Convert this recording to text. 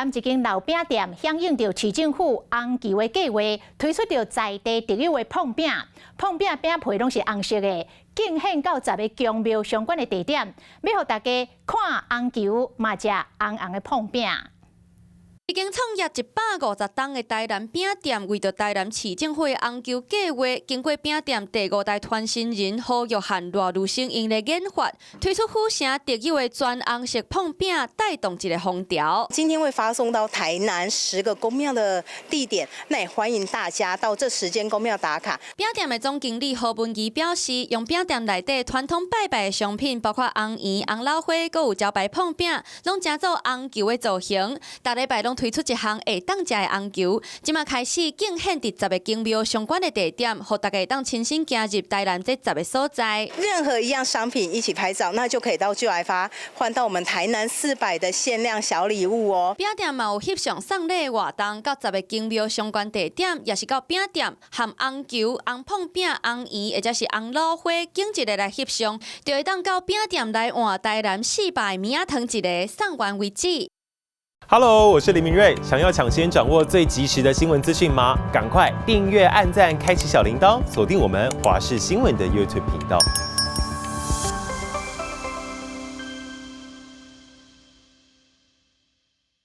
南一間老餅店響應著市政府紅球的計劃，推出著在地特有的膨餅，膨餅餅皮攏是紅色的，敬獻到十個宮廟相關的地點，欲予大家看紅球，嘛食紅紅的膨餅。已經創業150冬的台南餅店，為著台南市政府的紅球計劃，經過餅店第五代傳承人何玉漢賴如生𪜶的研發，推出府城特有的全紅色膨餅，帶動一個風潮。今天會發送到台南10個宮廟的地點，那也歡迎大家到這10間宮廟打卡。餅店的總經理何文儀表示，用餅店內底傳統拜拜的商品，包括紅圓、紅老花，閣有招牌膨餅，攏成做紅球的造型，逐禮拜攏推出一項會當食的紅球，這馬開始敬獻佇十個宮廟相關的地點，予大家會當親身行入台南這十個所在。任何一樣商品一起拍照，那就可以到舊來發換到我們台南400的限量小禮物哦。餅店嘛有翕相送禮活動，到十個宮廟相關地點，也是到餅店含紅球、紅膨餅、紅圓，或者是紅老花，揀一个來翕相，就會當到餅店來換台南400物仔糖一个，送完為止。 Hello，我是林明瑞。想要搶先掌握最及時的新聞資訊嗎？趕快訂閱、按讚、開啟小鈴鐺，鎖定我們華視新聞的 YouTube 頻道。